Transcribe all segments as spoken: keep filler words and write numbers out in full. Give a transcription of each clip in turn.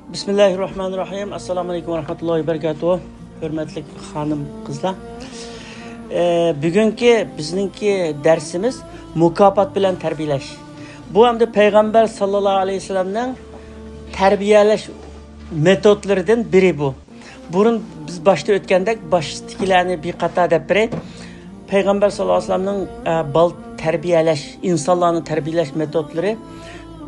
بىسمىللاھىررەھمانىررەھىم. ئەسسالامۇ ئەلەيكۇم ۋەرەھمەتۇللاھى ۋەبەرىكاتۇھ. ھۆرمەتلىك خانىم، قىزلار. ئە، بۈگۈنكى بىزنىڭكى دەرسىمىز مۇكاپات بىلەن تەربىيەلەش. بۇ ئەمدى پەيغەمبەر ساللاللاھۇ ئەلەيھى ۋەسەللەمنىڭ تەربىيەلەش مېتودلىرىدىن بىرى بۇ. بۇرۇن بىز باشتا ئۆتكەندەك، باشتىكىلەرنى بىر قاتار دەپ بېرەي. پەيغەمبەر ساللاللاھۇ ئەلەيھى ۋەسەللەمنىڭ، ئە، بال تەربىيەلەش، ئىنسانلارنى تەربىيەلەش مېتودلىرى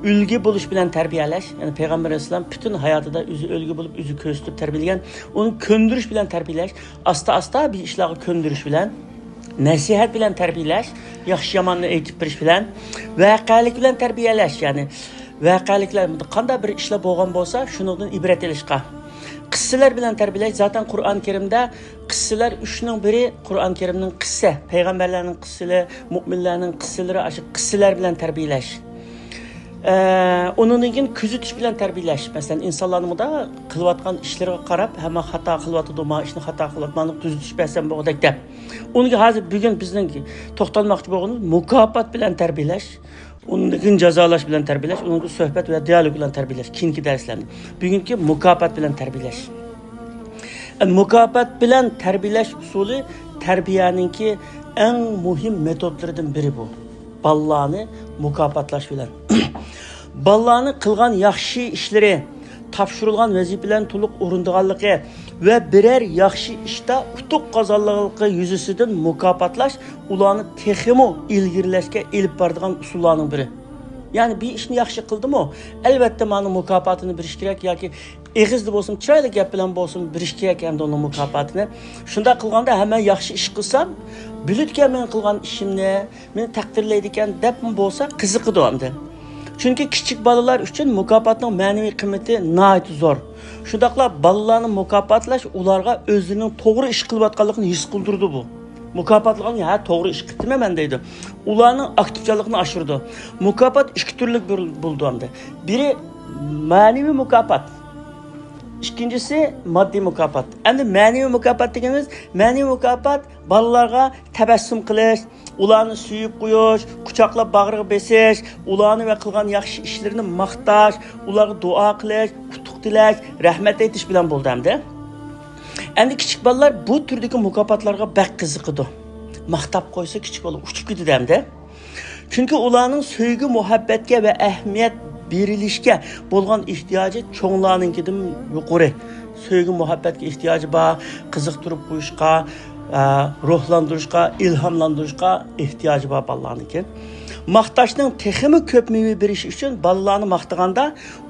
ئۈلگە بولۇش بىلەن تەربىيەلەش. يەنى پەيغەمبەر ئەلەيھىسسالام پۈتۈن ھاياتىدا ئۆزى ئۈلگە بولۇپ، ئۆزى كۆرسىتىپ تەربىيەلىگەن. ئۇنى كۆندۈرۈش بىلەن تەربىيەلەش. ئاستا-ئاستا بىر ئىشلارغا كۆندۈرۈش بىلەن، نەسىھەت بىلەن تەربىيەلەش، ياخشى-ياماننى ئېيتىپ بېرىش بىلەن، ۋەقەلىك بىلەن تەربىيەلەش. يەنى ۋەقەلىكلەر، قانداق بىر ئىشلار بولغان بولسا، شۇنىڭدىن ئىبرەت ئېلىشقا. قىسسىلەر بىلەن تەربىيەلەش. زاتەن قۇرئان كەرىمدە قىسسىلەر ئۈچنىڭ بىرى، قۇرئان كەرىمنىڭ قىسسە، پەيغەمبەرلەرنىڭ قىسسىلىرى، مۇئمىنلەرنىڭ قىسسىلىرى، ئاشۇ قىسسىلەر بىلەن تەربىيەلەش. ئە، ئۇنىڭدىن كېيىن كۆزىتىش بىلەن تەربىيەلەش. مەسىلەن، ئىنسانلارنىڭ مۇنداق قىلىۋاتقان ئىشلىرىغا قاراپ، ھە، مانا خاتا قىلىۋاتىدۇ، مانا ئىشنى خاتا قىلىۋاتىدۇ، مانا تۈزىتىش بەرسەم بولغۇدەك دەپ. ئۇنىڭغا ھازىر بۈگۈن بىزنىڭ توختالماقچى بولغىنىمىز مۇكاپات بىلەن تەربىيەلەش، ئۇنىڭدىن كېيىن جازالاش بىلەن تەربىيەلەش، ئۇنىڭدىن سۆھبەت ۋە دىئالوگ بىلەن تەربىيەلەش. كېيىنكى دەرسلەرنى. بۈگۈنكى مۇكاپات بىلەن تەربىيەلەش. ئە، مۇكاپات بىلەن تەربىيەلەش ئۇسۇلى تەربىيەنىڭكى ئەڭ مۇھىم مېتودلىرىدىن بىرى بۇ. بالىلارنى مۇكاپاتلاش بىلەن. بالىلارنى قىلغان ياخشى ئىشلىرى، تاپشۇرۇلغان ۋەزىپىلەرنى تولۇق ئورۇندىغانلىقى ۋە بىرەر ياخشى ئىشتا ئۇتۇق قازانغانلىقى يۈزىسىدىن مۇكاپاتلاش ئۇلارنى تېخىمۇ ئىلگىرىلەشكە ئېلىپ بارىدىغان ئۇسۇللارنىڭ بىرى. يەنى بىر ئىشنى ياخشى قىلدىمۇ، ئەلۋەتتە مانا مۇكاپاتىنى بېرىش كېرەك ياكى ئېغىزدا بولسۇن، چىرايلىق گەپ بىلەن بولسۇن، بېرىش كېرەك ئەمدى ئۇنىڭ مۇكاپاتىنى. شۇنداق قىلغاندا ھەممە ياخشى ئىش قىلسام، بىلىدىكەن مېنىڭ قىلغان ئىشىمنى، مېنى تەقدىرلەيدىكەن دەپمۇ بولسا قىزىقىدۇ ئەمدى. چۈنكى كىچىك بالىلار ئۈچۈن مۇكاپاتنىڭ مەنىۋى قىممىتى ناھايىتى زور. شۇنداقلا بالىلارنى مۇكاپاتلاش ئۇلارغا ئۆزلىرىنىڭ توغرا ئىش قىلىۋاتقانلىقىنى ھېس قىلدۇرىدۇ بۇ. مۇكاپاتلىغان، ھە، توغرا ئىش قىپتىمەن مەن دەيدۇ. ئۇلارنىڭ ئاكتىپچانلىقىنى ئاشۇرىدۇ. مۇكاپات ئىككى تۈرلۈك بۆل-، بولىدۇ ئەمدى. بىرى مەنىۋى مۇكاپات. ئىككىنچىسى ماددىي مۇكاپات. ئەمدى مەنىۋى مۇكاپات دېگىنىمىز، مەنىۋى مۇكاپات بالىلارغا تەبەسسۇم قىلىش، ئۇلارنى سۆيۈپ قويۇش، قۇچاقلاپ باغرىغا بېسىش، ئۇلارنى ۋە قىلغان ياخشى ئىشلىرىنى ماختاش، ئۇلارغا دۇئا قىلىش، ئۇتۇق تىلەش، رەھمەت ئېيتىش بىلەن بولدى ئەمدى. ئەمدى كىچىك بالىلار بۇ تۈردىكى مۇكاپاتلارغا بەك قىزىقىدۇ. ماختاپ قويسا كىچىك بالا ئۇچۇپ كېتىدۇ ئەمدى. چۈنكى ئۇلارنىڭ سۆيگۈ مۇھەببەتكە ۋە ئەھمىيەت بېرىلىشكە بولغان ئېھتىياجى چوڭلارنىڭكىدىن يۇقىرى. سۆيگۈ مۇھەببەتكە ئېھتىياجى بار، قىزىقتۇرۇپ قويۇشقا، ئە، روھلاندۇرۇشقا، ئىلھاملاندۇرۇشقا ئېھتىياجى بار بالىلارنىڭكى. ماختاشنىڭ تېخىمۇ كۆپ مېۋە بېرىشى ئۈچۈن بالىلارنى ماختىغاندا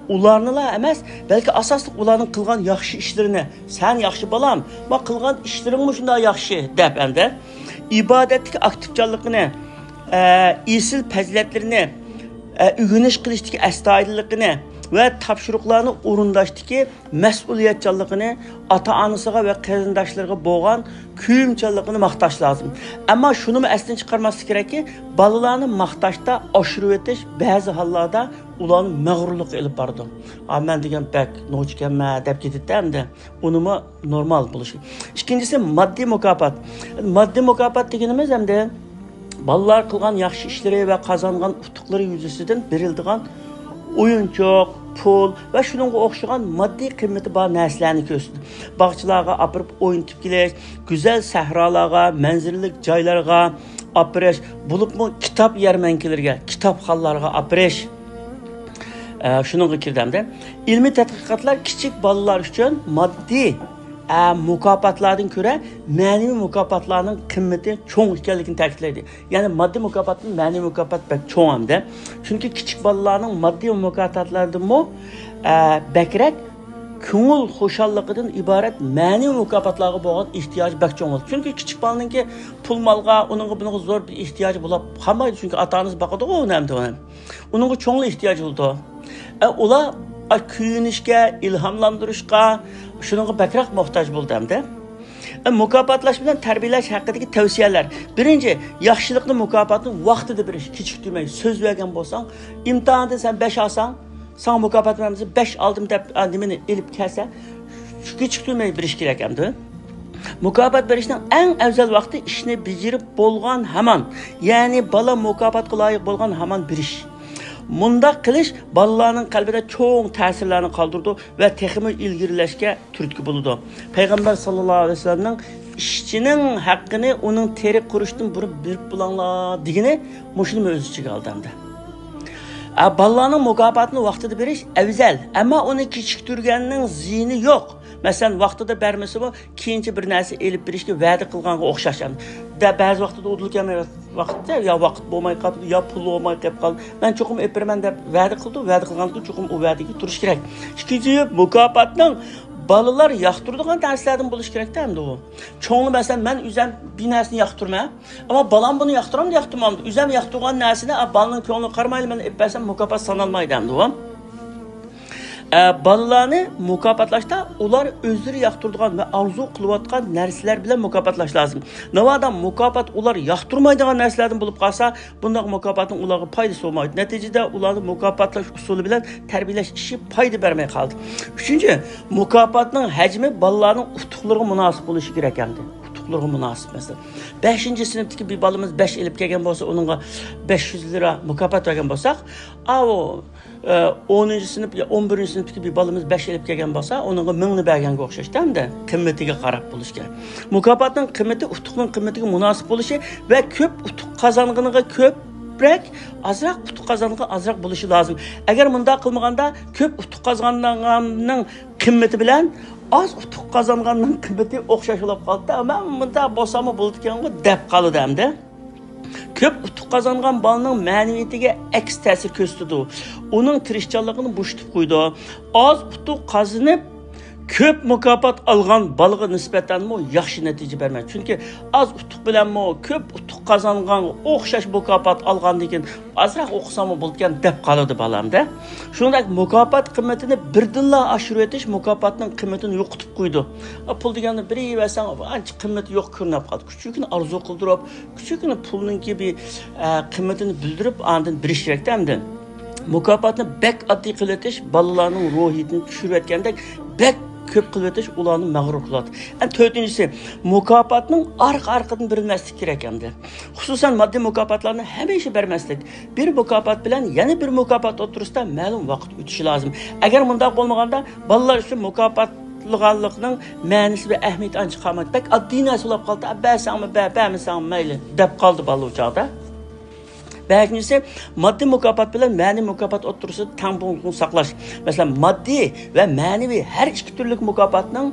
ئۇلارنىلا ئەمەس، بەلكى ئاساسلىق ئۇلارنىڭ قىلغان ياخشى ئىشلىرىنى، سەن ياخشى بالام، ما قىلغان ئىشلىرىڭمۇ شۇنداق ياخشى دەپ ئەمدى ئىبادەتتىكى ئاكتىپچانلىقىنى، ئە، ئېسىل پەزىلەتلىرىنى، ئە، ئۆگىنىش قىلىشتىكى ئەستايىدىللىقىنى ۋە تاپشۇرۇقلارنى ئورۇنداشتىكى مەسئۇلىيەتچانلىقىنى، ئاتا-ئانىسىغا ۋە قېرىنداشلىرىغا بولغان كۆيۈمچانلىقىنى ماختاش لازىم. ئەمما شۇنىمۇ ئەستىن چىقارماسلىق كېرەككى، بالىلارنى ماختاشتا ئاشۇرۇۋېتىش بەزى ھاللاردا ئۇلارنى مەغرۇرلۇققا ئېلىپ بارىدۇ. «ئا، مەن دېگەن بەك نوچىكەنمەن» دەپ كېتىدۇ ئەمدى. ئۇنىمۇ نورمال بولۇشى. ئىككىنچىسى، ماددىي مۇكاپات. ماددىي مۇكاپات دېگىنىمىز ئەمدى بالىلار قىلغان ياخشى ئىشلىرى ۋە قازانغان ئۇتۇقلىرى يۈزىسىدىن بېرىلىدىغان ئويۇنچۇق، پۇل ۋە شۇنىڭغا ئوخشىغان ماددىي قىممىتى بار نەرسىلەرنى كۆرسىتىدۇ. باغچىلارغا ئاپىرىپ ئوينىتىپ كېلىش، گۈزەل سەھرالارغا، مەنزىرىلىك جايلارغا ئاپىرىش، بولۇپمۇ كىتاب يەرمەنكىلىرىگە، كىتابخانىلارغا ئاپىرىش. ئە، شۇنىڭغا كىردى ئەمدى. ئىلمىي تەتقىقاتلار كىچىك بالىلار ئۈچۈن ماددىي، ئە، مۇكاپاتلاردىن كۆرە مەنىۋى مۇكاپاتلارنىڭ قىممىتى چوڭ ئىكەنلىكىنى تەكىتلەيدۇ. يەنى ماددىي مۇكاپاتتىن مەنىۋى مۇكاپات بەك چوڭ ئەمدى. چۈنكى كىچىك بالىلارنىڭ ماددىي مۇكاپاتلاردىنمۇ، ئە، بەكرەك كۆڭۈل خۇشاللىقىدىن ئىبارەت مەنىۋى مۇكاپاتلارغا بولغان ئېھتىياجى بەك چوڭ بولىدۇ. چۈنكى كىچىك بالىنىڭكى پۇل مالغا، ئۇنىڭغا بۇنىڭغا زور بىر ئېھتىياجى بولۇپ قالمايدۇ. چۈنكى ئاتا-ئانىسى باقىدىغۇ ئۇنى ئەمدى ئۇنى. ئۇنىڭغا چوڭلا ئېھتىياج بولىدۇ. ئە، ئۇلار، ئا، كۆيۈنۈشكە، ئىلھاملاندۇرۇشقا، شۇنىڭغا بەكرەك موھتاج بولىدۇ ئەمدى. ئە، مۇكاپاتلاش بىلەن تەربىيەلەش ھەققىدىكى تەۋسىيەلەر. بىرىنچى، ياخشىلىقنى، مۇكاپاتنى ۋاقتىدا بېرىش، كېچىكتۈرمەي. سۆز بەرگەن بولساڭ، ئىمتىھاندا سەن بەش ئالساڭ، ساڭا مۇكاپات بەرمىسە، بەش ئالدىم دەپ، ئا، نېمىنى ئېلىپ كەلسە، شۇ كېچىكتۈرمەي بېرىش كېرەك ئەمدى. مۇكاپات بېرىشنىڭ ئەڭ ئەۋزەل ۋاقتى ئىشنى بېجىرىپ بولغان ھامان، يەنى بالا مۇكاپاتقا لايىق بولغان ھامان بېرىش. مۇنداق قىلىش بالىلارنىڭ قەلبىدە چوڭ تەسىرلەرنى قالدۇرىدۇ ۋە تېخىمۇ ئىلگىرىلەشكە تۈرتكە بولىدۇ. پەيغەمبەر ساللاللاھۇ ئەلەيھى ۋەسەللەمنىڭ ئىشچىنىڭ ھەققىنى ئۇنىڭ تېرىقى قۇرۇشتىن بۇرۇن بېرىپ بولۇڭلار دېگىنى مۇشۇنى ئۆز ئىچىگە ئالدى ئەمدى. ئە، بالىلارنىڭ مۇكاپاتىنى ۋاقتىدا بېرىش ئەۋزەل، ئەمما ئۇنى كېچىكتۈرگەننىڭ زىيىنى يوق. مەسىلەن، ۋاقتىدا بەرمىسىمۇ، كېيىنچە بىر نەرسە ئېلىپ بېرىشكە ۋەدە قىلغانغا ئوخشاش. دە-، بەزى ۋاقىتتا ئۇدۇل كەلمەي ۋاقىتتا يا ۋاقىت بولماي قاپتۇ، يا پۇل بولماي قېلىپ قالدى. مەن چوقۇم ئېلىپ بېرىمەن دەپ ۋەدە قىلدى، ۋەدە قىلغاندىن كېيىن چوقۇم ئۇ ۋەدىگە تۇرۇش كېرەك. ئىككىنچى، مۇكاپاتنىڭ بالىلار ياقتۇرىدىغان نەرسىلەردىن بولۇشى كېرەكتە ئەمدى ئۇ. چوڭلار، مەسىلەن، مەن ئۆزۈم بىر نەرسىنى ياقتۇرىمەن. ئەمما بالام بۇنى ياقتۇرامدۇ، ياقتۇرمامدۇ؟ ئۆزۈم ياقتۇرغان نەرسىنى، ئا، بالىنىڭ كۆڭلىگە قارىمايلا مەن ئېلىپ بەرسەم، مۇكاپات سانالمايدۇ ئەمدى ئۇ. ئە، بالىلارنى مۇكاپاتلاشتا ئۇلار ئۆزلىرى ياقتۇرىدىغان ۋە ئارزۇ قىلىۋاتقان نەرسىلەر بىلەن مۇكاپاتلاش لازىم. ناۋادا مۇكاپات ئۇلار ياقتۇرمايدىغان نەرسىلەردىن بولۇپ قالسا، بۇنداق مۇكاپاتنىڭ ئۇلارغا پايدىسى بولمايدۇ. نەتىجىدە ئۇلارنى مۇكاپاتلاش ئۇسۇلى بىلەن تەربىيەلەش ئىشى پايدا بەرمەي قالدى. ئۈچىنچى، مۇكاپاتنىڭ ھەجمى بالىلارنىڭ ئۇتۇقلىرىغا مۇناسىپ بولۇشى كېرەك ئەمدى. ئۇتۇقلىرىغا مۇناسىپ مەسىلەن. بەشىنچى سىنىپتىكى بىر بالىمىز بەش ئېلىپ كەلگەن بولسا، ئۇنىڭغا بەش يۈز لىرا مۇكاپات بەرگەن بولساق، ئاۋۇ، ئە، ئونىنچى سىنىپ يا ئون بىرىنچى سىنىپتىكى بىر بالىمىز بەش ئېلىپ كەلگەن بولسا، ئۇنىڭغا مىڭنى بەرگەنگە ئوخشاش ئەمدى، قىممىتىگە قاراپ بولۇش كېرەك. مۇكاپاتنىڭ قىممىتى ئۇتۇقنىڭ قىممىتىگە مۇناسىپ بولۇشى ۋە كۆپ ئۇتۇق قازانغىنىغا كۆپرەك، ئازراق ئۇتۇق قازانغىنىغا ئازراق بولۇشى لازىم. ئەگەر مۇنداق قىلمىغاندا، كۆپ ئۇتۇق قازانغاننىڭ قىممىتى بىلەن ئاز ئۇتۇق قازانغاننىڭ قىممىتى ئوخشاش بولۇپ قالدى. مەن مۇنداق بولساممۇ بولىدىكەنغۇ دەپ قالىدۇ ئەمدى. كۆپ ئۇتۇق قازانغان بالىنىڭ مەنىۋىيىتىگە ئەكس تەسىر كۆرسىتىدۇ. ئۇنىڭ تىرىشچانلىقىنى بوشىتىپ قويىدۇ. ئاز ئۇتۇق قازىنىپ، كۆپ مۇكاپات ئالغان بالىغا نىسبەتەنمۇ ياخشى نەتىجە بەرمەيدۇ. چۈنكى ئاز ئۇتۇق بىلەنمۇ كۆپ ئۇتۇق قازانغانغا ئوخشاش مۇكاپات ئالغاندىن كېيىن، ئازراق ئوقۇساممۇ بولىدىكەن دەپ قالىدۇ بالامدە. شۇنىڭدەك مۇكاپات قىممىتىنى بىردىنلا ئاشۇرۇۋېتىش مۇكاپاتنىڭ قىممىتىنى يوقىتىپ قويىدۇ. ئا، پۇل دېگەننى بېرىۋەرسەڭ، ئانچە قىممىتى يوق كۆرۈنۈپ قالىدۇ. كۈچۈككىنە ئارزۇ قىلدۇرۇپ، كۈچۈككىنە پۇلنىڭكى بىر، ئە، قىممىتىنى بىلدۈرۈپ، ئاندىن بېرىش كېرەكتە ئەمدى. مۇكاپاتنى بەك ئاددىي قىلىۋېتىش بالىلارنىڭ روھىيىتىنى چۈشۈرۈۋەتكەندەك، بەك كۆپ قىلىۋېتىش ئۇلارنى مەغرۇر قىلىۋاتىدۇ. ئەنە تۆتىنچىسى، مۇكاپاتنىڭ ئارقا-ئارقىدىن بېرىلمەسلىكى كېرەك ئەمدى. خۇسۇسەن ماددىي مۇكاپاتلارنى ھەمىشە بەرمەسلىك. بىر مۇكاپات بىلەن يەنە بىر مۇكاپات ئوتتۇرىسىدا مەلۇم ۋاقىت ئۆتۈشى لازىم. ئەگەر مۇنداق بولمىغاندا، بالىلار ئۈچۈن مۇكاپاتلىغانلىقنىڭ مەنىسى ۋە ئەھمىيىتى ئانچە قالمايدۇ. بەك ئاددىي نەرسە بولۇپ قالدى. بەرسەڭمۇ بەر، بەرمىسەڭمۇ مەيلى دەپ قالدى بالا ئۇ چاغدا. بەشىنچىسى، ماددىي مۇكاپات بىلەن مەنىۋى مۇكاپات ئوتتۇرىسىدا تەڭپۇڭلۇقنى ساقلاش. مەسىلەن، ماددىي ۋە مەنىۋى ھەر ئىككى تۈرلۈك مۇكاپاتنىڭ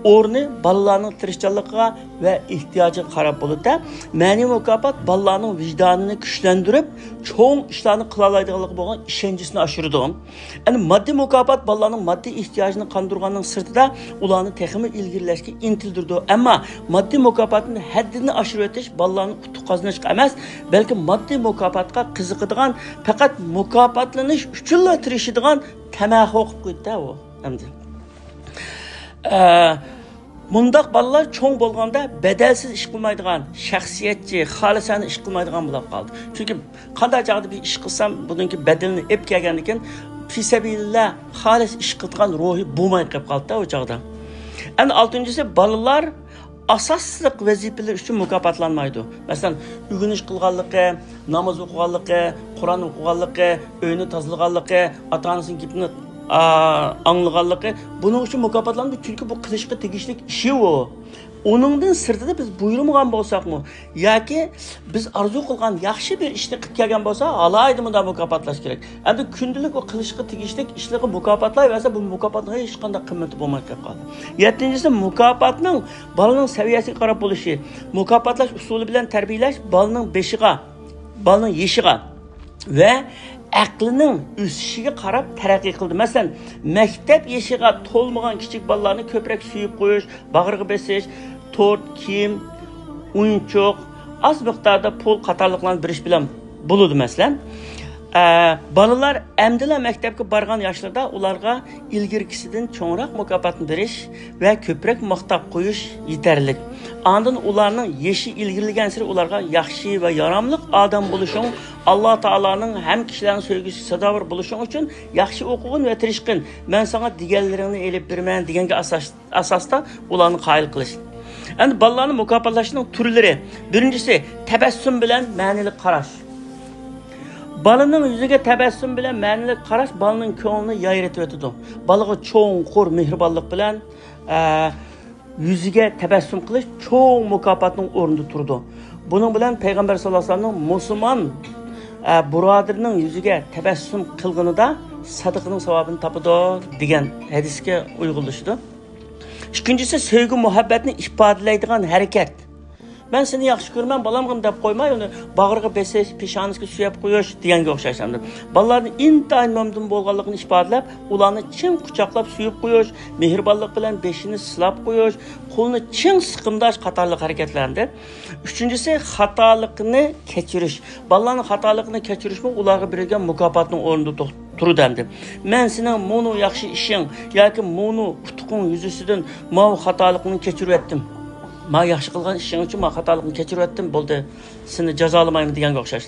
ئورنى بالىلارنىڭ تىرىشچانلىقىغا ۋە ئېھتىياجىغا قاراپ بولىدۇ. مەنىۋى مۇكاپات بالىلارنىڭ ۋىجدانىنى كۈچلەندۈرۈپ، چوڭ ئىشلارنى قىلالايدىغانلىقىغا بولغان ئىشەنچىسىنى ئاشۇرىدۇ. ئەنە ماددىي مۇكاپات بالىلارنىڭ ماددىي ئېھتىياجىنى قاندۇرغاننىڭ سىرتىدا، ئۇلارنى تېخىمۇ ئىلگىرىلەشكە ئىنتىلدۈرىدۇ. ئەمما ماددىي مۇكاپاتنى ھەددىدىن ئاشۇرۇۋېتىش بالىلارنى ئۇتۇق قازىنىشقا ئەمەس، بەلكى ماددىي مۇكاپاتقا قىزىقىدىغان، پەقەت مۇكاپاتلىنىش ئۈچۈنلا تىرىشىدىغان تەمەخو قىلىپ قويدى ئۇ ئەمدى. ئە، مۇنداق بالىلار چوڭ بولغاندا بەدەلسىز ئىش قىلمايدىغان، شەخسىيەتچى، خالىسانە ئىش قىلمايدىغان بولۇپ قالدى. چۈنكى قانداق چاغدا بىر ئىش قىلسام، بۇنىڭكى بەدىلىنى ئېلىپ كەلگەندىن كېيىن، پىسەبىللا خالىس ئىش قىلىدىغان روھى بولماي قېلىپ قالدى ئۇ چاغدا. ئەنە ئالتىنچىسى، بالىلار ئاساسلىق ۋەزىپىلىرى ئۈچۈن مۇكاپاتلانمايدۇ. مەسىلەن، ئۆگىنىش قىلغانلىقى، ناماز ئوقۇغانلىقى، قۇرئان ئوقۇغانلىقى، ئۆينى تازىلىغانلىقى، ئاتا-ئانىسىنىڭ گېپىنى، ئا، ئاڭلىغانلىقى، بۇنىڭ ئۈچۈن مۇكاپاتلانمايدۇ. چۈنكى بۇ قىلىشقا تېگىشلىك ئىشى ئۇ. ئۇنىڭدىن سىرتىدا بىز بۇيرۇمىغان بولساقمۇ ياكى بىز ئارزۇ قىلغان ياخشى بىر ئىشنى قىلىپ كەلگەن بولسا، ئالاھىدە مۇنداق مۇكاپاتلاش كېرەك. ئەمدى كۈندىلىك ئۇ قىلىشقا تېگىشلىك ئىشلىرىغا مۇكاپاتلايۋەرسە، بۇ مۇكاپاتنىڭ ھېچقانداق قىممىتى بولماي قېلىپ قالدى. يەتتىنچىسى، مۇكاپاتنىڭ بالىنىڭ سەۋىيەسىگە قاراپ بولۇشى. مۇكاپاتلاش ئۇسۇلى بىلەن تەربىيەلەش بالىنىڭ بېشىغا، بالىنىڭ يېشىغا ۋە ئەقلىنىڭ ئۆسۈشىگە قاراپ تەرەققىي قىلدى. مەسىلەن، مەكتەپ يېشىغا تولمىغان كىچىك بالىلارنى كۆپرەك سۆيۈپ قويۇش، باغرىغا بېسىش، تورت، كىيىم، ئويۇنچۇق، ئاز مىقداردا پۇل قاتارلىقلارنى بېرىش بىلەن بولىدۇ. مەسىلەن، ئە، بالىلار ئەمدىلا مەكتەپكە بارغان ياشلىرىدا ئۇلارغا ئىلگىرىكىسىدىن چوڭراق مۇكاپاتنى بېرىش ۋە كۆپرەك ماختاپ قويۇش يېتەرلىك. ئاندىن ئۇلارنىڭ يېشى ئىلگىرىلىگەنسېرى ئۇلارغا ياخشى ۋە ياراملىق ئادەم بولۇشۇڭ، ئاللا تائالانىڭ ھەم كىشىلەرنىڭ سۆيگۈسىگە سازاۋەر بولۇشۇڭ ئۈچۈن ياخشى ئوقۇغىن ۋە تىرىشقىن. مەن ساڭا دېگەنلىرىڭنى ئېلىپ بېرىمەن دېگەنگە ئاساس ئاساستا ئۇلارنى قايىل قىلىش. ئەمدى بالىلارنى مۇكاپاتلاشنىڭ تۈرلىرى. بىرىنچىسى، تەبەسسۇم بىلەن مەنىلىك قاراش. بالىنىڭ يۈزىگە تەبەسسۇم بىلەن مەنىلىك قاراش بالىنىڭ كۆڭلىنى يايرىتىۋېتىدۇ. بالىغا چوڭقۇر مېھرىبانلىق بىلەن، ئە، يۈزىگە تەبەسسۇم قىلىش چوڭ مۇكاپاتنىڭ ئورنىدا تۇرىدۇ. بۇنىڭ بىلەن پەيغەمبەر ساللاللاھۇ ئەلەيھى ۋەسەللەمنىڭ مۇسۇلمان، ئە، بۇرادىرىنىڭ يۈزىگە تەبەسسۇم قىلغىنىدا سەدىقىنىڭ ساۋابىنى تاپىدۇ دېگەن ھەدىسكە ئۇيغۇنلىشىدۇ. ئىككىنچىسى، سۆيگۈ مۇھەببەتنى ئىپادىلەيدىغان ھەرىكەت. مەن سېنى ياخشى كۆرىمەن، بالامغىنى دەپ قويماي، ئۇنى باغرىغا بېسىش، پېشانىسىگە سۆيەپ قويۇش دېگەنگە ئوخشاش ئەمدى. بالىلارنى ئىنتايىن مەمنۇن بولغانلىقىنى ئىپادىلەپ، ئۇلارنى چىڭ قۇچاقلاپ سۆيۈپ قويۇش، مېھرىبانلىق بىلەن بېشىنى سىلاپ قويۇش، قولىنى چىڭ سىقىمداش قاتارلىق ھەرىكەتلەر ئەمدى. ئۈچىنچىسى، خاتالىقنى كەچۈرۈش. بالىلارنىڭ خاتالىقىنى كەچۈرۈشمۇ ئۇلارغا بېرىلگەن مۇكاپاتنىڭ ئورنىدا تۇ-، تۇرىدۇ ئەمدى. مەن سېنىڭ مۇنۇ ياخشى ئىشىڭ ياكى مۇنۇ ئۇتۇقۇڭ يۈزىسىدىن ماۋۇ خاتالىقىڭنى كەچۈرۈۋەتتىم. ما ياخشى قىلغان ئىشىڭ ئۈچۈن ما خاتالىقنى كەچۈرۈۋەتتىم، بولدى، سېنى جازالىمايمەن دېگەنگە ئوخشاش.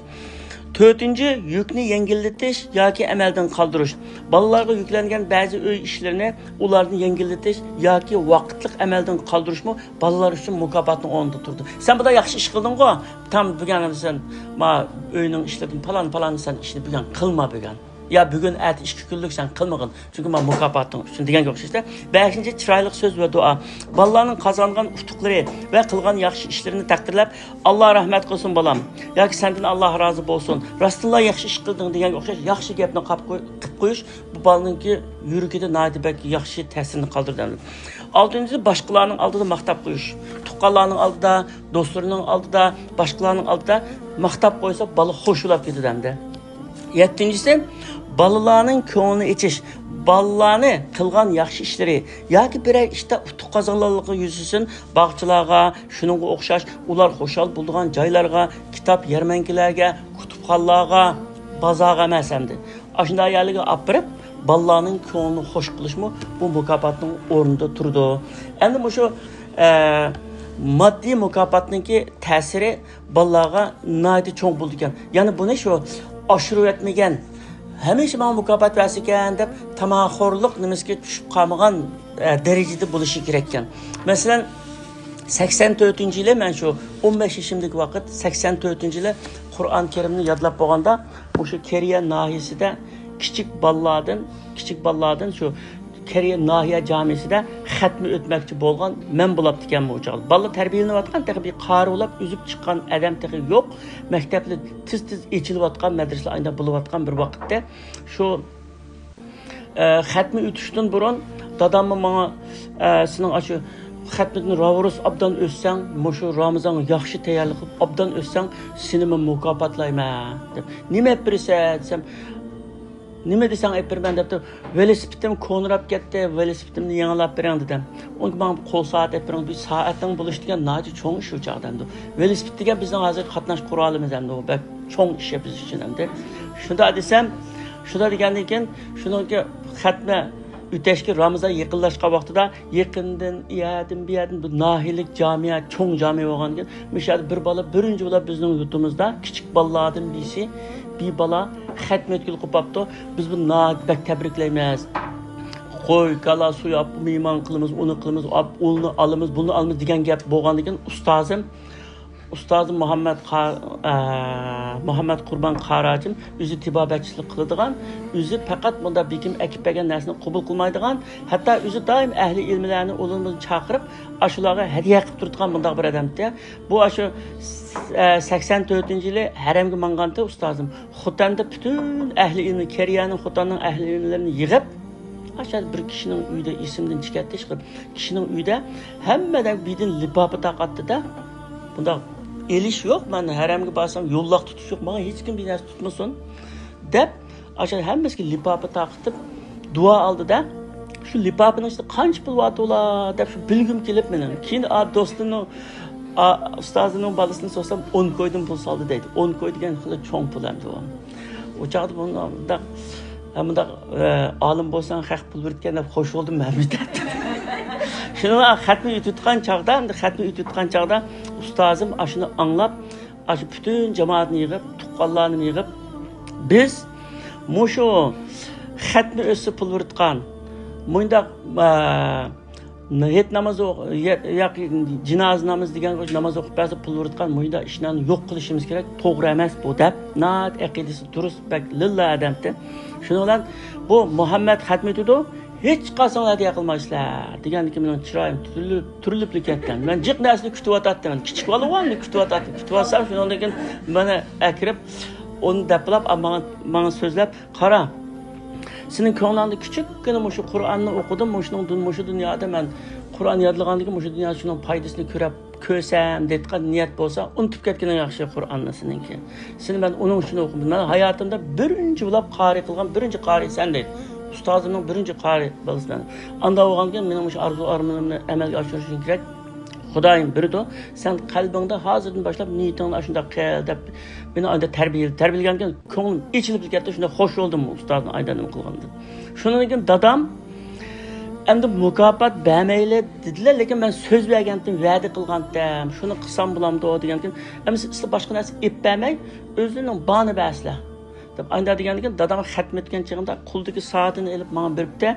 تۆتىنچى، يۈكنى يەڭگىللىتىش ياكى ئەمەلدىن قالدۇرۇش. بالىلارغا يۈكلەنگەن بەزى ئۆي ئىشلىرىنى ئۇلارنى يەڭگىللىتىش ياكى ۋاقىتلىق ئەمەلدىن قالدۇرۇشمۇ بالىلار ئۈچۈن مۇكاپاتنىڭ ئورنىدا تۇرىدۇ. سەن بۇنداق ياخشى ئىش قىلدىڭغۇ، تام بۈگۈن سەن ما ئۆينىڭ ئىشلىرىدىن پالان، پالان سەن ئىشنى بۈگۈن قىلما بۈگۈن. يا بۈگۈن، ئەتە ئىككى كۈنلۈك سەن قىلمىغىن. چۈنكى ما مۇكاپاتىڭ ئۈچۈن دېگەنگە ئوخشاش. بەشىنچى، چىرايلىق سۆز ۋە دۇئا. بالىلارنىڭ قازانغان ئۇتۇقلىرى ۋە قىلغان ياخشى ئىشلىرىنى تەقدىرلەپ، «ئاللا رەھمەت قىلسۇن، بالام» ياكى «سەندىن ئاللا رازى بولسۇن، راستتىنلا ياخشى ئىش قىلدىڭ» دېگەنگە ئوخشاش ياخشى گەپنى قاپ قوي-، قىلىپ قويۇش بۇ بالىنىڭكى يۈرىكىدە ناھايىتى بەك ياخشى تەسىرنى قالدۇرىدۇ. ئالتىنچىسى، باشقىلارنىڭ ئالدىدا ماختاپ قويۇش. تۇغقانلارنىڭ ئالدىدا، دوستلىرىنىڭ ئالدىدا، باشقىلارنىڭ ئالدىدا ماختاپ قويسا، بالا خوش بولاپ كېتىدۇ ئەمدى. يەتتىنچىسى، بالىلارنىڭ كۆڭلىنى ئېچىش. بالىلارنى قىلغان ياخشى ئىشلىرى ياكى بىرەر ئىشتا ئۇتۇق قازانغانلىقى يۈزىسىدىن باغچىلارغا، شۇنىڭغا ئوخشاش ئۇلار خۇشال بولىدىغان جايلارغا، كىتاب يەرمەنكىلەرگە، كۇتۇپخانىلارغا، بازارغا ئەمەس ئەمدى، ئاشۇنداق يەرلەرگە ئاپىرىپ، بالىلارنىڭ كۆڭلىنى خوش قىلىشمۇ بۇ مۇكاپاتنىڭ ئورنىدا تۇرىدۇ. ئەمدى مۇشۇ، ئە، ماددىي مۇكاپاتنىڭكى تەسىرى بالىلارغا ناھايىتى چوڭ بولىدىكەن. يەنى بۇنى شۇ ئاشۇرۇۋەتمىگەن، ھەمىشە ماڭا مۇكاپات بەرسىكەن دەپ تاماخورلۇق نېمىسىگە چۈشۈپ قالمىغان، ئە، دەرىجىدە بولۇشى كېرەككەن. مەسىلەن، سەكسەن تۆتىنچى يىلى، مەن شۇ ئون بەش يېشىمدىكى ۋاقىت، سەكسەن تۆتىنچى يىلى قۇرئان كەرىمنى يادلاپ بولغاندا، مۇشۇ كېرىيە ناھىيەسىدە كىچىك بالىلاردىن، كىچىك بالىلاردىن شۇ كېرىيە ناھىيە جامىسىدە خەتمە ئۆتمەكچى بولغان مەن بولاپتىكەنمەن ئۇ چاغدا. بالىلار تەربىيەلىنىۋاتقان، تېخى بىر قارى بولاپ ئۆسۈپ چىققان ئادەم تېخى يوق. مەكتەپلەر تېز-تېز ئېچىلىۋاتقان، مەدرىسىلەر ئايدا بولۇۋاتقان بىر ۋاقىتتا شۇ، ئە، خەتمە ئۆتۈشتىن بۇرۇن داداممۇ ماڭا، ئە، سېنىڭ ئاشۇ خەتمىدىن راۋۇرۇس ئابدان ئۆتسەڭ، مۇشۇ رامىزانغا ياخشى تەييارلىق قىلىپ ئابدان ئۆتسەڭ، سېنىمۇ مۇكاپاتلايمەن دەپ. نېمە ئېلىپ بېرىسەن دېسەم، نېمە دېسەڭ ئېلىپ بېرىمەن دەپتۇ. ۋېلىسىپىتىم كونىراپ كەتتى، ۋېلىسىپىتىمنى يېڭىلاپ بېرىڭ دېدىم. ئۇنىڭغا ماڭا قول سائەت ئېلىپ بېرىڭ، بىر سائەتنىڭ بولۇشى دېگەن ناھايىتى چوڭ ئىش ئۇ چاغدا ئەمدى. ۋېلىسىپىت دېگەن بىزنىڭ ھازىرقى قاتناش قورالىمىز ئەمدى، ئۇ بەك چوڭ ئىش بىز ئۈچۈن ئەمدى. شۇنداق دېسەم، شۇنداق دېگەندىن كېيىن شۇنىڭكى خەتمە ئۆتەشكە رامىزان يېقىنلاشقان ۋاقتىدا يېقىندىن، ئۇ يەردىن، بۇ يەردىن، بۇ ناھىيەلىك جامىيە، چوڭ جامىيە بولغاندىكىن، مۇشۇ يەردە بىر بالا، بىرىنچى بالا بىزنىڭ يۇرتىمىزدا كىچىك بالىلاردىن بىرسى، بىر بالا خەتمە ئۆتكىلى قوپاپتۇ. بىز بۇنى ناھايىتى بەك تەبرىكلەيمىز. قوي، كالا، سويۇپ، مېھمان قىلىمىز، ئۇنى قىلىمىز، ئاپ، ئۇنى ئالىمىز، بۇنى ئالىمىز دېگەن گەپ بولغاندىكىن، ئۇستازىم، ئۇستازىم مۇھەممەد قا-، ئە، مۇھەممەد قۇربان قاراجىم ئۆزى تېبابەتچىلىك قىلىدىغان، ئۆزى پەقەت مۇنداق بېكىم ئەكىپ بەرگەن نەرسىنى قوبۇل قىلمايدىغان، ھەتتا ئۆزى دائىم ئەھلى ئىلىملەرنى ئۇلىمىزنى چاقىرىپ، ئاشۇلارغا ھەدىيە قىلىپ تۇرىدىغان مۇنداق بىر ئادەمتى. بۇ ئاشۇ، ئە، سەكسەن تۆتىنچى يىلى ھەرەمگە ماڭغانتى ئۇستازىم. خوتەندە پۈتۈن ئەھلى ئىلىمنى، كېرىيەنىڭ، خوتەننىڭ ئەھلى ئىلىملىرىنى يىغىپ، ئاشۇ بىر كىشىنىڭ ئۆيىدە، ئېسىمدىن چىقىپ كەتتى، ئىشقىلىپ، كىشىنىڭ ئۆيىدە ھەممىدىن بىردىن لىپاپا تارقاتتى-دە، بۇنداق ئېلىش يوق، مەن ھەرەمگە بارسام يوللاق تۇتۇش يوق، ماڭا ھېچكىم بىر نەرسە تۇتمىسۇن دەپ، ئاشۇ ھەممىسىگە لىپاپا تارقىتىپ دۇئا ئالدى-دە، شۇ لىپاپىنىڭ ئىچىدە قانچە پۇل بار تولا دەپ شۇ بىلگۈم كېلىپ مېنىڭ. كېيىن ئا، دوستىنىڭ، ئا، ئۇستازىنىڭ بالىسىنى سورىسام، ئون كويدىن پۇل سالدى دەيدۇ. ئون كوي دېگەن خېلى چوڭ پۇل ئەمدى ئۇ. ئۇ چاغدا مۇنداق، ھە، مۇنداق، ئە، ئالىم بولساڭ خەق پۇل بېرىدىكەن دەپ خوش بولدۇم مەن بىر دەپ. شۇنىڭغا خەتنى ئۆتۈۋاتقان چاغدا، ئەمدى خەتنى ئۆتۈۋاتقان چاغدا ئۇستازىم ئاشۇنى ئاڭلاپ، ئاشۇ پۈتۈن جامائەتنى يىغىپ، تۇغقانلارنى يىغىپ، بىز مۇشۇ خەتنى ئۆتسە پۇل بېرىدىغان، مۇنداق، ئە، ھېيت نامىزى ئوق-، يا-، ياكى جىنازا نامىزى دېگەن ناماز ئوقۇپ بەرسە پۇل بېرىدىغان مۇشۇنداق ئىشلارنى يوق قىلىشىمىز كېرەك. توغرا ئەمەس بۇ دەپ، ناھايىتى ئەقىدىسى دۇرۇس، بەك لىللا ئادەمتى. شۇنىڭ بىلەن بۇ مۇھەممەد خەتمە ئېيتىدۇ، ھېچ قاچان ھەدىيە قىلمايسىلەر دېگەندىكىن مېنىڭ چىرايىم تۈرۈلۈپ، تۈرۈلۈپلا كەتكەن. مەن جىق نەرسىنى كۈتۈۋاتاتتىم. كىچىك بالىغۇ ئەمدى كۈتۈۋاتاتتىم. كۈتۈۋاتسام شۇنىڭدىن كېيىن مانا ئەكىرىپ ئۇنى دەپلەپ، ماڭا، ماڭا سۆزلەپ، قارا، سېنىڭ كۆڭلۈڭدە كىچىككىنە مۇشۇ قۇرئاننى ئوقۇدۇم، مۇشۇنىڭدىن، مۇشۇ دۇنيادا مەن قۇرئان يادلىغاندىكىن مۇشۇ دۇنيادا شۇنىڭ پايدىسىنى كۆرەپ، كۆرسەم دەيدىغان نىيەت بولسا، ئۇنتۇپ كەتكىنىڭ ياخشى قۇرئاننى سېنىڭكى. سېنى مەن ئۇنىڭ ئۈچۈن ئوقۇدۇم. مەن ھاياتىمدا بىرىنچى بولۇپ قارى قىلغان بىرىنچى قارى سەن دەيدۇ. ئۇستازىمنىڭ بىرىنچى قارى بالىسى مەن. ئانداق بولغاندىكىن مېنىڭ مۇشۇ ئارزۇ ئارمىنىمنى ئەمەلگە ئاشۇرۇشۇم كېرەك. خۇدايىم بېرىدۇ. سەن قەلبىڭدە ھازىردىن باشلاپ نىيىتىڭنى ئاشۇنداق قىل دەپ مېنى ئانداق تەربىيە-، تەربىيەلىگەندىن كۆڭلۈم ئېچىلىپ كەتتى. شۇنداق خوش بولدۇم ئۇستازنىڭ ئايدا نېمە قىلغاندىن. شۇنىڭدىن كېيىن دادام ئەمدى مۇكاپات بەرمەيلى دېدىلەر، لېكىن مەن سۆز بەرگەنتىم، ۋەدە قىلغانتىم، شۇنى قىلسام بولامدۇ دېگەندىكىن، ئەمدى سىلەر باشقا نەرسە ئېلىپ بەرمەي، ئۆزلىرىنىڭ بارىنى بەرسىلەر. دەپ ئانداق دېگەندىكىن دادام خەتمە ئېيتكەن چېغىمدا قولىدىكى سائىتىنى ئېلىپ ماڭا بېرىپتە،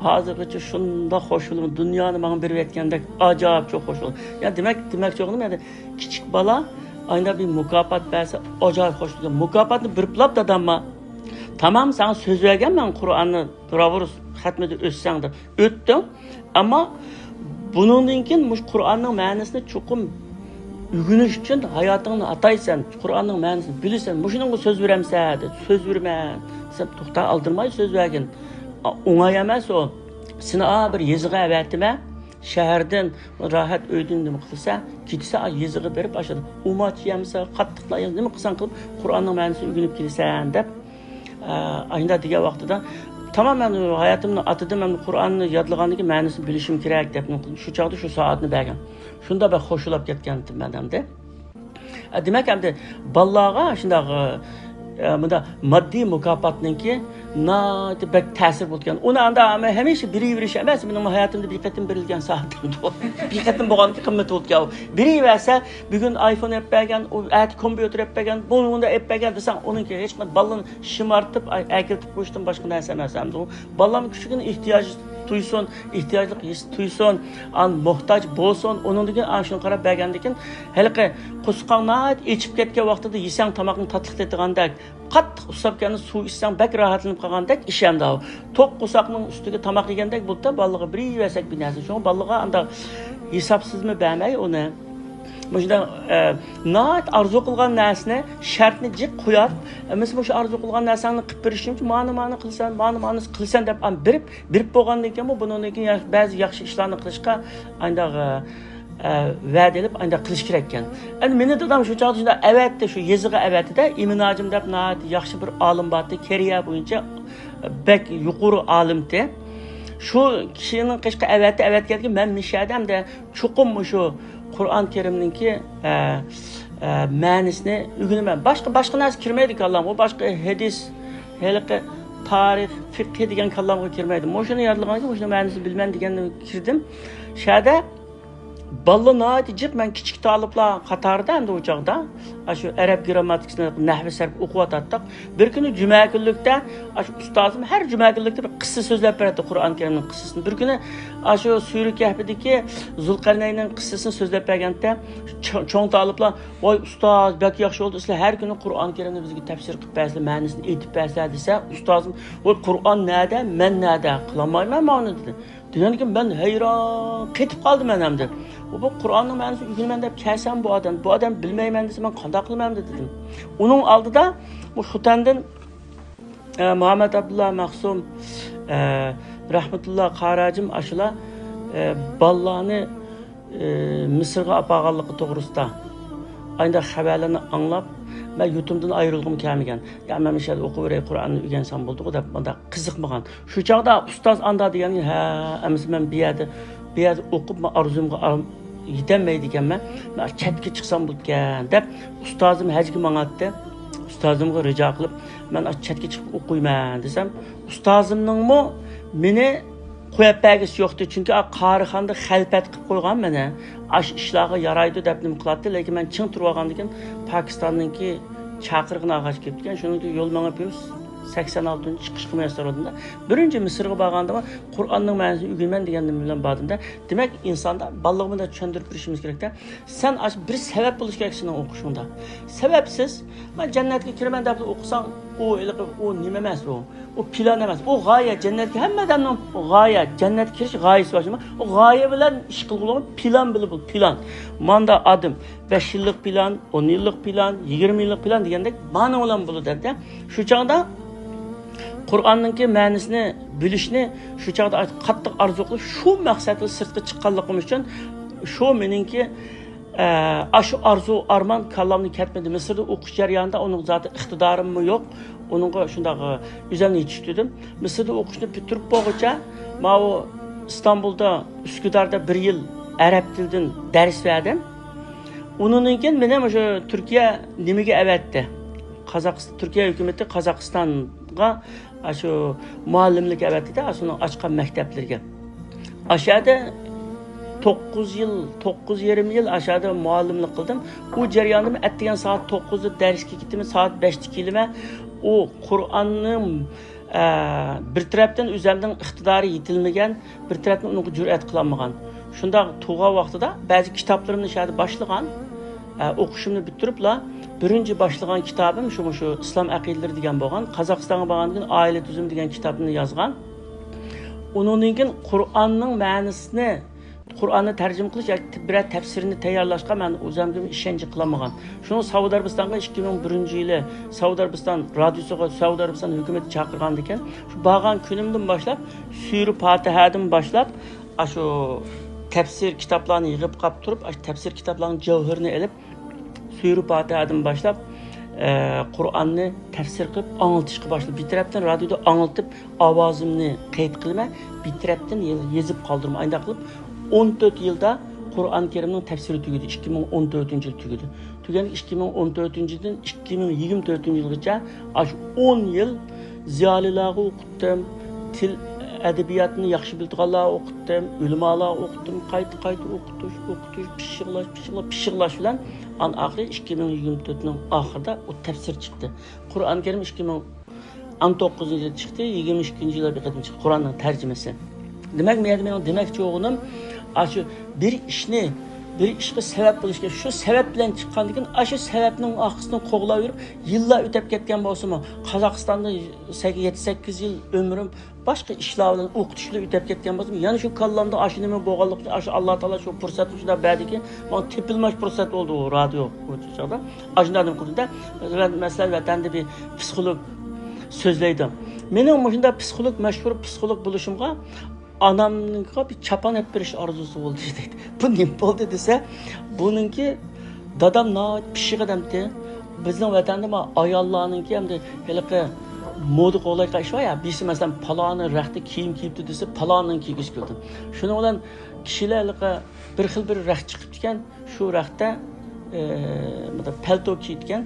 ھازىرغىچە شۇنداق خوش بولدۇم، دۇنيانى ماڭا بېرىۋەتكەندەك ئاجايىپ چوڭ خوش بولدۇم. يا دېمەك، دېمەكچى بولغىنىم يەنى كىچىك بالا ئانداق بىر مۇكاپات بەرسە ئاجايىپ خوش بولىدۇ. مۇكاپاتنى بېرىپلا دادامغا، تامام، ساڭا سۆز بەرگەنمەن قۇرئاننى تۇراۋۇر، خەتمىدە ئۆتسەڭ دەپ ئۆتتۈڭ. ئەمما بۇنىڭدىن كېيىن مۇشۇ قۇرئاننىڭ مەنىسىنى چوقۇم ئۆگىنىش ئۈچۈن ھاياتىڭنى ئاتايسەن، قۇرئاننىڭ مەنىسىنى بىلىسەن، مۇشۇنىڭغا سۆز بېرەمسەن دېدى. سۆز بېرىمەن دېسەم، توختا، ئالدىرىماي سۆز بەرگىن. ئا، ئوڭاي ئەمەس ئۇ. سېنى ئا بىر يېزىغا ئەۋەتىمەن، شەھەردىن، راھەت ئۆيدىن نېمە قىلسا، كېتىسە، ئا، يېزىغا بېرىپ ئاشۇ ئۇماچ يەمسە، قاتتىقلا يەمسە، نېمە قىلساڭ قىلىپ قۇرئاننىڭ مەنىسىنى ئۆگىنىپ كېلىسەن دەپ، ئا، ئاشۇنداق دېگەن ۋاقتىدا، تامام مەن ھاياتىمنى ئاتىدىم، مەن قۇرئاننى يادلىغاندىن كېيىن مەنىسىنى بىلىشىم كېرەك دەپ، شۇ چاغدا شۇ سائەتنى بەرگەن. شۇنداق بەك خوش بولاپ كەتكەنتىم مەن ئەمدى. ئە، دېمەك، ئەمدى بالىلارغا شۇنداق، ئە، مۇنداق ماددىي مۇكاپاتنىڭكى ناھايىتى بەك تەسىر بولىدىكەن. ئۇنى ئاندا ھەمىشە بېرىۋېرىش ئەمەس، مېنىڭ ھاياتىمدا بىر قېتىم بېرىلگەن سائەتتىم. بىر قېتىم بولغاندىكى قىممىتى بولىدىكەن. بېرىۋەرسە، بۈگۈن ئايفون ئېلىپ بەرگەن، ئۇ ئەتە كومپيۇتېر ئېلىپ بەرگەن، بۇ مۇنداق ئېلىپ بەرگەن دېسەڭ، ئۇنىڭكى ھېچقانداق بالىنى شىمارتىپ، ئەكېلتىپ قويۇشتىن باشقا نەرسە ئەمەس ئەمدى ئۇ. بالام كۈچۈكىنى ئېھتىياج تۇيسۇن، ئېھتىياجلىق ھېس تۇيسۇن، ئان موھتاج بولسۇن، ئۇنىڭدىن كېيىن ئاشۇنى قاراپ بەرگەندىن كېيىن، ھېلىقى قورسىقىڭ ناھايىتى ئېچىپ كەتكەن ۋاقتىدا يېسەڭ تاماقنى تاتلىق تېتىغاندەك، قاتتىق ئۇسساپ كەلگەندە سۇ ئىچسەڭ بەك راھەتلىنىپ قالغاندەك ئىش ئەمدى ئاۋۇ. توق قورساقنىڭ ئۈستىگە تاماق يېگەندەك بولۇپتا بالىغا بىر يېۋەرسەك بىر نەرسە. شۇڭا بالىغا ئانداق ھېسابسىزمۇ بەرمەي ئۇنى. مۇشۇنداق، ئە، ناھايىتى ئارزۇ قىلغان نەرسىنى، شەرتنى جىق قويۇپ، ئە، مىسال، مۇشۇ ئارزۇ قىلغان نەرسەڭنى قىلىپ بېرىشىم ئۈچۈن مانا، مانا قىلسەن، مانا، مانىسى قىلسەن دەپ ئان بېرىپ، بېرىپ بولغاندىن كېيىن بۇنىڭدىن كېيىن يا-، بەزى ياخشى ئىشلارنى قىلىشقا ئانداق، ئە، ئە، ۋەدە ئېلىپ ئانداق قىلىش كېرەككەن. ئەمدى مېنى دادام شۇ چاغدا شۇنداق ئەۋەتتى، شۇ يېزىغا ئەۋەتتى-دە، ئىمىن ھاجىم دەپ ناھايىتى ياخشى بىر ئالىم بارتى، كېرىيە بويىچە بەك يۇقىرى ئالىمتى. شۇ كىشىنىڭ قېشىغا ئەۋەتتى، ئەۋەتكەندىن كېيىن مەن مىشەدە ئەمدى چوقۇم مۇشۇ قۇرئان كەرىمنىڭكى، ئە، ئە، مەنىسىنى ئۆگىنىمەن. باشقا، باشقا نەرسە كىرمەيدۇ كاللامغا. باشقا ھەدىس، ھېلىقى تارىخ، فىقھى دېگەن كاللامغا كىرمەيدۇ. مۇشۇنى يادلىغاندىن كېيىن مۇشۇنىڭ مەنىسىنى بىلىمەن دېگەندىن كىردىم. شەدە بالىلار ناھايىتى جىق، مەن كىچىك تالىپلار قاتارىدا ئەمدى ئۇ چاغدا ئاشۇ ئەرەب گرامماتىكىسىنى، نەھۋى سەرپ ئوقۇۋاتاتتۇق. بىر كۈنى جۈمە كۈنلۈكتە ئاشۇ ئۇستازىم ھەر جۈمە كۈنلۈكتە بىر قىسسە سۆزلەپ بېرەتتى، قۇرئان كەرىمنىڭ قىسسىسىنى. بىر كۈنى ئاشۇ سۈرە كەھپىدىكى زۇلقەرنەيننىڭ قىسسىسىنى سۆزلەپ بەرگەندە، چوڭ، چوڭ تالىپلار، «ۋاي ئۇستاز، بەك ياخشى بولدى، سىلەر ھەر كۈنى قۇرئان كەرىمنى بىزگە تەپسىر قىلىپ بەرسىلەر، مەنىسىنى ئېيتىپ بەرسىلەر» دېسە، ئۇستازىم، «ۋاي قۇرئان نەدە، مەن نەدە، قىلالمايمەن ماۋۇنى» دېدى. دېگەندىكىن مەن ھەيران قېتىپ قالدىم مەن ئەمدى. بۇ، بۇ قۇرئاننىڭ مەنىسىنى ئۆگىنىمەن دەپ كەلسەم بۇ ئادەم، بۇ ئادەم بىلمەيمەن دېسە مەن قانداق قىلىمەن ئەمدى دېدىم. ئۇنىڭ ئالدىدا بۇ خوتەندىن، ئە، مۇھەممەد ئابدۇللا مەخسۇم، ئە، رەھمەتۇللا قاراجىم ئاشۇلار، ئە، بالىلارنى، ئە، مىسىرغا ئاپارغانلىقى توغرىسىدا ئانداق خەۋەرلەرنى ئاڭلاپ، مەن يۇرتۇمدىن ئايرىلغۇم كەلمىگەن. يا، مەن مۇشۇ يەردە ئوقۇۋېرەي، قۇرئاننى ئۆگەنسەم بولدىغۇ دەپ مۇنداق قىزىقمىغان. شۇ چاغدا ئۇستاز ئاندا دېگەن، ھە، ئەمىسە مەن بۇ يەردە، بۇ يەردە ئوقۇپ، مەن ئارزۇمغا ئار-، يېتەلمەيدىكەنمەن، مەن چەتكە چىقسام بولىدىكەن دەپ، ئۇستازىم ھەجگە ماڭاتتى. ئۇستازىمغا رىجا قىلىپ، مەن چەتكە چىقىپ ئوقۇيمەن دېسەم، ئۇستازىمنىڭمۇ مېنى قويۇپ بەرگۈسى يوقتى، چۈنكى ئا، قارىخانىدا خەلپەت قىلىپ قويغان مېنى. ئاشۇ ئىشلارغا يارايدۇ دەپ نېمە قىلاتتى، لېكىن مەن چىڭ تۇرۇۋالغاندىكىن پاكىستاننىڭكى چاقىرغىنى ئالغاچ كېلىپتىكەن، شۇنىڭ ئۈچۈن يول ماڭا بىر سەكسەن ئالتىنچى چىقىشقا مۇيەسسەر بولدۇم-دە. بىرىنچى مىسىرغا بارغاندا قۇرئاننىڭ مەنىسىنى ئۆگىنىمەن دېگەن نېمە بىلەن باردىم-دە. دېمەك، ئىنساندا بالىلىقىمىزدا چۈشەندۈرۈپ بېرىشىمىز كېرەك-تە. سەن ئاشۇ بىر سەۋەب بولۇشى كېرەك سېنىڭ ئوقۇشۇڭدا. سەۋەبسىز، مەن جەننەتكە كىرىمەن دەپ ئوقۇساڭ، ئۇ ھېلىقى، ئۇ نېمە ئەمەس ئۇ. ئۇ پىلان ئەمەس. ئۇ غايە، جەننەتكە ھەممە ئادەمنىڭ غايە، جەننەتكە كىرىش غايىسى بار. ئۇ غايە بىلەن ئىش قىلغۇلۇق، پىلان بىلەن بول، پىلان. ماندا ئادەم بەش يىللىق پىلان، ئون يىللىق پىلان، يىگىرمە يىللىق پىلان دېگەندەك مانا بىلەن بولىدۇ. شۇ چاغدا قۇرئاننىڭكى مەنىسىنى بىلىشنى شۇ چاغدا قاتتىق ئارزۇ قىلىپ، شۇ مەقسەت بىلەن سىرتقا چىققانلىقىم ئۈچۈن شۇ مېنىڭكى، ئە، ئاشۇ ئارزۇ ئارمان كاللامدىن كەتمىدى. مىسىردا ئوقۇش جەريانىدا ئۇنىڭ زادى ئىقتىدارىممۇ يوق. ئۇنىڭغا شۇنداق ئۆزۈمنى يېتىشتۈردۈم. مىسىردا ئوقۇشنى پۈتتۈرۈپ بولغۇچە ماۋۇ ئىستانبۇلدا، ئۈسكۈداردا بىر يىل ئەرەب تىلىدىن دەرس بەردىم. ئۇنىڭدىن كېيىن مېنى مۇشۇ تۈركىيە نېمىگە ئەۋەتتى؟ قازاقىس-، تۈركىيە ھۆكۈمىتى قازاقىستانغا ئاشۇ مۇئەللىملىككە ئەۋەتتى-دە، ئاشۇنىڭ ئاچقان مەكتەپلىرىگە. ئاشۇ يەردە توققۇز يىل، توققۇز يېرىم يىل ئاشۇ يەردە مۇئەللىملىك قىلدىم. ئۇ جەرياندا ئەتىگەن سائەت توققۇزدا دەرسكە كېتىمەن، سائەت بەشتە كېلىمەن. ئۇ قۇرئاننى، ئە، بىر تەرەپتىن ئۆزۈمنىڭ ئىقتىدارى يېتىلمىگەن، بىر تەرەپتىن ئۇنىڭغا جۈرئەت قىلالمىغان. شۇنداق تۇرغان ۋاقتىدا بەزى كىتابلىرىمنى شۇ يەردە باشلىغان. ئە، ئوقۇشۇمنى پۈتتۈرۈپلا، بىرىنچى باشلىغان كىتابىم شۇ، مۇشۇ ئىسلام ئەقىدىلىرى دېگەن بولغان. قازاقىستانغا بارغاندىن كېيىن ئائىلە تۈزۈمى دېگەن كىتابنى يازغان. ئۇنىڭدىن كېيىن قۇرئاننىڭ مەنىسىنى، قۇرئاننى تەرجىمە قىلىش ياكى بىرەر تەپسىرنى تەييارلاشقا مەن ئۆزۈمگە ئىشەنچ قىلالمىغان. شۇڭا سەئۇدى ئەرەبىستانغا ئىككى مىڭ بىرىنچى يىلى سەئۇدى ئەرەبىستان رادىيوسىغا، سەئۇدى ئەرەبىستان ھۆكۈمىتى چاقىرغاندىكىن، شۇ بارغان كۈنۈمدىن باشلاپ، سۈرە پاتىھەدىن باشلاپ، ئاشۇ تەپسىر كىتابلارنى يىغىپ قاپ تۇرۇپ، ئاشۇ تەپسىر كىتابلارنىڭ جەۋھىرىنى ئېلىپ، سۈرە پاتىھەدىن باشلاپ، ئە، قۇرئاننى تەپسىر قىلىپ ئاڭلىتىشقا باشلىدىم. بىر تەرەپتىن رادىيودا ئاڭلىتىپ، ئاۋازىمنى قەيت قىلىمەن، بىر تەرەپتىن يېزىپ قالدۇرىمەن. ئانداق قىلىپ، ئون تۆت يىلدا قۇرئان كەرىمنىڭ تەپسىرى تۈگىدى. ئىككى مىڭ ئون تۆتىنچى يىل تۈگىدى. تۈگەنگە ئىككى مىڭ ئون تۆتىنچى يىلدىن ئىككى مىڭ يىگىرمە تۆتىنچى يىلغىچە ئاشۇ ئون يىل زىيالىيلارغا ئوقۇتتۇم. تىل ئەدەبىياتنى ياخشى بىلىدىغانلارغا ئوقۇتتۇم، ئۆلىمالارغا ئوقۇتتۇم، قايتا، قايتا ئوقۇتۇش، ئوقۇتۇش، پىششىقلاش، پىششىقلاش، پىششىقلاش بىلەن ئان ئاخىرى ئىككى مىڭ يىگىرمە تۆتنىڭ ئاخىرىدا ئۇ تەپسىر چىقتى. قۇرئان كەرىم ئىككى مىڭ ئون توققۇزىنچى يىلى چىقتى، يىگىرمە ئىككىنچى يىلى بىر قېتىم چىقتى قۇرئاننىڭ تەرجىمىسى. دېمەك، مەن، مېنىڭ دېمەكچى بولغىنىم، ئاشۇ بىر ئىشنى، بىر ئىشقا سەۋەب بولۇشكە، شۇ سەۋەب بىلەن چىققاندىن كېيىن، ئاشۇ سەۋەبنىڭ ئارقىسىدىن قوغلاۋېرىپ، يىللار ئۆتۈپ كەتكەن بولسىمۇ، قازاقىستاندا سەك-، يەتتە سەككىز يىل ئۆمرۈم باشقا ئىشلار بىلەن، ئوقۇتۇش بىلەن ئۆتۈپ كەتكەن بولسىمۇ، يەنە شۇ كاللامدا ئاشۇ نېمە بولغانلىقى ئۈچۈن، ئاشۇ ئاللا تائالا شۇ پۇرسەتنى شۇنداق بەردىكى، ماڭا تېپىلماش پۇرسەت بولدى ئۇ رادىيو ئۇ چاغدا. ئاشۇنداق نېمە قىلدىم-دە، مەسىلەن، ۋەتەندە بىر پسىخولوگ سۆزلەيدۇ. مېنىڭ مۇشۇنداق پسىخولوگ، مەشھۇر پسىخولوگ بولۇشۇمغا ئانامنىڭكىغا بىر چاپان ئېلىپ بېرىش ئارزۇسى بولدى، دەيدۇ. بۇ نېمە بولدى دېسە، بۇنىڭكى دادام ناھايىتى پىششىق ئادەمتى. بىزنىڭ ۋەتەندە ما ئاياللارنىڭكى ئەمدى ھېلىقى مودا قوغلايدىغان ئىش بار يا، بىرسى مەسىلەن پالانى رەختە كىيىم كىيىپتۇ دېسە، پالانىنى كىيگۈسى كېلىدۇ. شۇنىڭ بىلەن كىشىلەر ھېلىقى بىر خىل بىر رەخت چىقىپتىكەن، شۇ رەختتە، ئى، مۇنداق پەلتو كىيىدىكەن.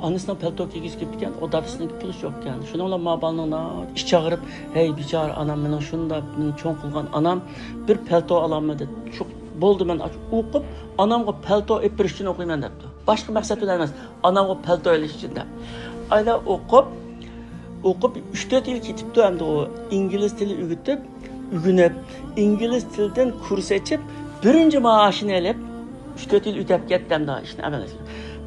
ئانىسىنىڭ پەلتو كىيگۈسى كېلىپتىكەن، ئۇ دادىسىنىڭكى پۇلى يوقكەن. شۇنىڭ بىلەن ما بالىنىڭ ناھايىتى ئىچى ئاغرىپ، ھەي بىچارە ئانام، مېنىڭ شۇنداق مېنى چوڭ قىلغان ئانام بىر پەلتو ئالالمىدى. شۇ بولدى، مەن ئاشۇ ئوقۇپ، ئانامغا پەلتو ئېلىپ بېرىش ئۈچۈن ئوقۇيمەن دەپتۇ. باشقا مەقسەت بىلەن ئەمەس، ئانامغا پەلتو ئېلىش ئۈچۈن دەپ. ئايدا ئوقۇپ، ئوقۇپ ئۈچ تۆت يىل كېتىپتۇ ئەمدى ئۇ ئىنگلىز تىلى ئۆگىتىپ، ئۆگىنىپ، ئىنگلىز تىلىدىن كۇرس ئېچىپ، بىرىنچى مائاشىنى ئېلىپ، ئۈچ تۆت يىل ئۆتۈپ كەتتى ئەمدى ئىشنى ئەمەلىيەتتە.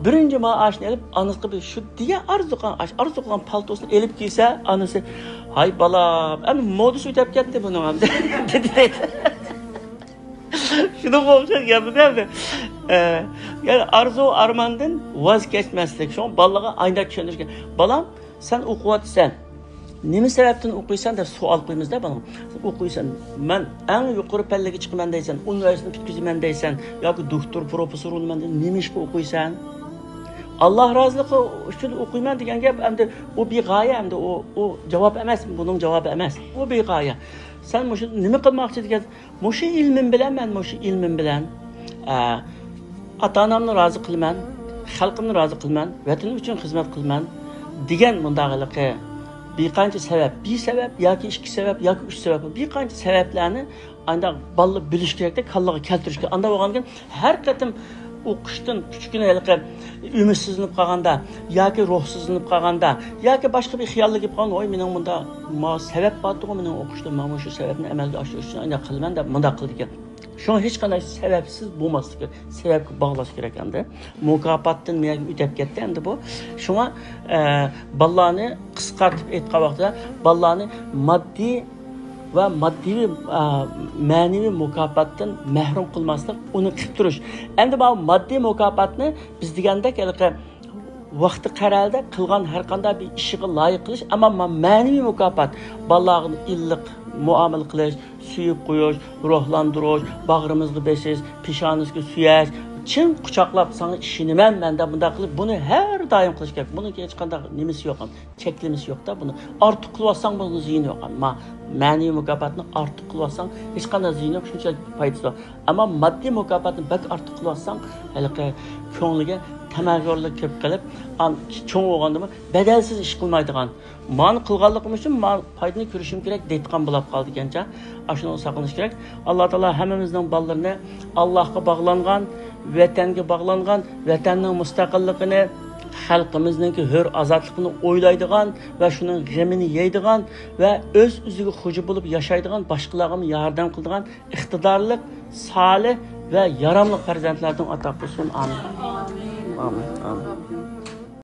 بىرىنچى مائاشىنى ئېلىپ، ئانىسىغا بىر شۇ دېگەن ئارزۇ قىلغان، ئاش-، ئارزۇ قىلغان پالتوسىنى ئېلىپ كىيسە، ئانىسى، ھاي بالام، ئەمدى مودىسى ئۆتۈپ كەتتى بۇنىڭ ئەمدى، دېدى. شۇنىڭغا ئوخشاش گەپمىدە ئەمدى. ئە، يەنى ئارزۇ ئارماندىن ۋاز كەچمەسلىك. شۇڭا بالىلارغا ئايدا چۈشەندۈرۈشكە، بالام، سەن ئوقۇۋاتىسەن. نېمە سەۋەبتىن ئوقۇيسەن دەپ سوئال قويىمىزدا بالىغا. ئوقۇيسەن، مەن ئەڭ يۇقىرى پەللىگە چىقىمەن دەيسەن، ئۇنىۋېرسىتېتنى پۈتكۈزىمەن دەيسەن ياكى دوكتور، پروفېسسور بولىمەن دەيسەن، نېمە ئىشقا ئوقۇيسەن؟ ئاللا رازىلىقى ئۈچۈن ئوقۇيمەن دېگەن گەپ ئەمدى ئۇ بىغايە، ئەمدى ئۇ، ئۇ جاۋاب ئەمەس، بۇنىڭ جاۋابى ئەمەس. ئۇ بىغايە. سەن مۇشۇ نېمە قىلماقچى دېگەن مۇشۇ ئىلمىم بىلەن، مەن مۇشۇ ئىلمىم بىلەن، ئە، ئاتا-ئانامنى رازى قىلىمەن، خەلقىمنى رازى قىلىمەن، ۋەتىنىم ئۈچۈن خىزمەت قىلىمەن دېگەن مۇنداق ھېلىقى بىر قانچە سەۋەب، بىر سەۋەب ياكى ئىككى سەۋەب ياكى ئۈچ سەۋەب، بىر قانچە سەۋەبلەرنى ئانداق بالىلار بىلىشى كېرەكتە، كاللىغا كەلتۈرۈشكە. ئانداق بولغاندىكىن ھەر قېتىم ئوقۇشتىن كۈچۈككىنە ھېلىقى ئۈمىدسىزلىنىپ قالغاندا ياكى روھسىزلىنىپ قالغاندا ياكى باشقا بىر خىياللار كېلىپ قالغاندا، ۋاي، مېنىڭ مۇنداق ما سەۋەب باردىغۇ مېنىڭ ئوقۇشتا، مانا مۇشۇ سەۋەبنى ئەمەلگە ئاشۇرۇش ئۈچۈن ئانداق قىلىمەن دەپ مۇنداق قىلىدىكەن. شۇڭا ھېچقانداق سەۋەبسىز بولماسلىق كېرەك، سەۋەبكە باغلاش كېرەك ئەمدى. مۇكاپاتتىن مېنىڭ ئۆتۈپ كەتتى ئەمدى بۇ. شۇڭا، ئە، بالىلارنى قىسقارتىپ ئېيتقان ۋاقتىدا بالىلارنى ماددىي ۋە ماددىي، ئا، مەنىۋى مۇكاپاتتىن مەھرۇم قىلماسلىق، ئۇنى قىلىپ تۇرۇش. ئەمدى ماۋۇ ماددىي مۇكاپاتنى بىز دېگەندەك ھېلىقى ۋاقتى قەرەلدە قىلغان ھەر قانداق بىر ئىشىغا لايىق قىلىش، ئەمما ما-، مەنىۋى مۇكاپات، بالىلارغا ئىللىق مۇئامىلە قىلىش، سۆيۈپ قويۇش، روھلاندۇرۇش، باغرىمىزغا بېسىش، پېشانىسىغا سۆيەش، چىن قۇچاقلاپ، ساڭا ئىشىنىمەن مەن دەپ مۇنداق قىلىپ، بۇنى ھەر دائىم قىلىش كېرەك. بۇنىڭ ھېچقانداق نېمىسى يوق. چەكلىمىسى يوقتا بۇنى. ئارتۇق قىلىۋاتساڭ بۇنىڭ زىيىنى يوق. ما-، مەنىۋى مۇكاپاتنى ئارتۇق قىلىۋاتساڭ ھېچقانداق زىيىنى يوق، شۇنچىلىك پايدىسى بار. ئەمما ماددىي مۇكاپاتنى بەك ئارتۇق قىلىۋاتساڭ ھېلىقى كۆڭلىگە تەمەگۆرلۈك كىرىپ قېلىپ، ئان-، چوڭ بولغاندىمۇ بەدەلسىز ئىش قىلمايدىغان، مانا قىلغانلىقىم ئۈچۈن مانا پايدىنى كۆرۈشۈم كېرەك دەيدىغان بولاپ قالىدىكەنچە. ئاشۇنىڭدىن ساقلىنىش كېرەك. ئاللا تائالا ھەممىمىزنىڭ بالىلىرىنى ئاللاھقا باغلانغان، ۋەتەنگە باغلانغان، ۋەتەننىڭ مۇستەقىللىقىنى، خەلقىمىزنىڭكى ھۆر ئازادلىقىنى ئويلايدىغان ۋە شۇنىڭ غېمىنى يەيدىغان ۋە ئۆز-ئۆزىگە خوجا بولۇپ ياشايدىغان، باشقىلارغىمۇ ياردەم قىلىدىغان ئىقتىدارلىق، سالىھ ۋە ياراملىق پەرزەنتلەردىن ئاتا قىلسۇن. ئامىن. ئامىن. ئامىن.